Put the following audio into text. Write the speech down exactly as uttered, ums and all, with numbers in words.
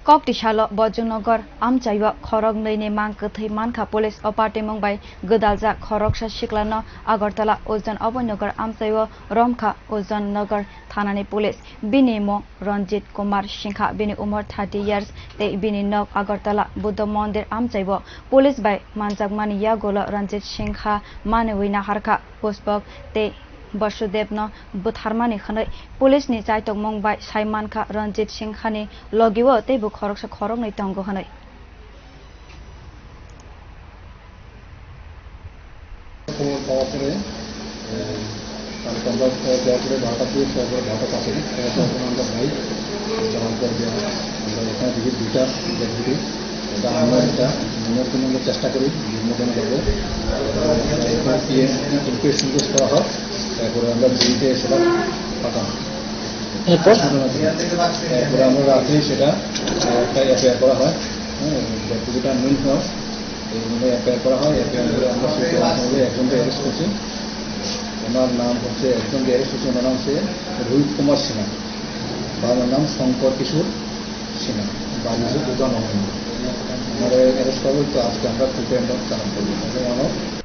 Kokti salo Bojongnagar amchaio khorok nwi ni mang kwthwi mankha police. O party mung bai gwdaljak khoroksa siklano Agartala Ujon Abhaynagar amchaio romkha Ujon Nagar thanani police. Bini mung Ranjit Kumar Singha, bini umor thirty years tei bini nok Agartala Buddha Mandir amchaio. Police bai manjakmani yagulo Ranjit Singha manwi naharkha. Puspok tei Basudevno butharmani hwnwi police ni chaitokmung bai sai mankha Ranjit Singhani logio teibo khoroksa khoroknwi tongo hwnwi. খবর পাওয়ার পরে, আহ, তার কন্ট্যাক্ট দেওয়ার পরে বারোটা তিরিশ, তারপরে বারোটা পাঁচে, তখন আমরা ভাই, যাওয়ার পর যে আমরা এখানে দেখি দুইটা ডেড বডি। এটা আমরা একটা মুহূর্তে আমরা চেষ্টা করি, মুহূর্তে যাবো। এরপর পিএম ইনকোয়েস্ট, ইনকোয়েস্ট করা হয়, তারপরে আমরা জিডিতে সেটা পাঠানো। এরপর? এরপরে আমরা রাত্রে সেটা, আহ, একটা এফআইআর করা হয়। হ্যাঁ, ডেড বডিটা মিল হয়, এই অনুযায়ী এফআইআর করা হয়। এফআইআর করে আমরা সেই তদন্ত অনুযায়ী একজনকে অ্যারেস্ট করছি। ওনার নাম হচ্ছে, একজনকে অ্যারেস্ট করছি, ওনার নাম হচ্ছে রোহিত কুমার সিনহা, বাবার নাম শঙ্কর কিশোর সিনহা, বাড়ি হচ্ছে দুর্গানগর। ওনারা অ্যারেস্ট করা হচ্ছে, আজকে আমরা কোর্টে আমরা চালান করবো। এবং ওনার